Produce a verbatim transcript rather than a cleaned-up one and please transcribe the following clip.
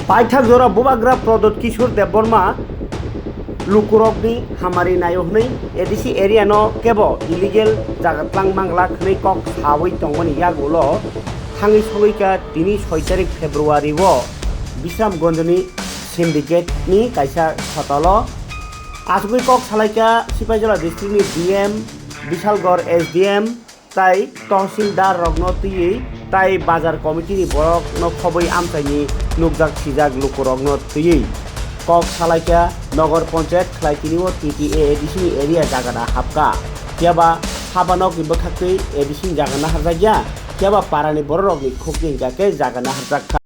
Paithak jora bubagra Pradyot Kishore Debbarma lukurokni hamari naio hwnwi A D C area no kebo illegal jaga tlang manglak hwnwi kok sawi tongmani yagulo thangwi sogwi kha tini soi tarik February o Bisramganj ni syndicate ni kaisa hotalo achugwi kok salaikha Sipaijala district ni D M, Bishalgarh S D M, tai tahsildar rokno twiwi tai bazar committee ni borok no khobwi amchaini nukjak sijak lukurokno twiwi kok salaikha nogar panchayat khlai tini o T T A A D C ni area jaga da hapkha phiya ba haba nok ni bwkhak twi A D C ni jaga naharjakya phiya ba para ni borok rok ni khuk ni hwnkha khe jaga naharjak kha.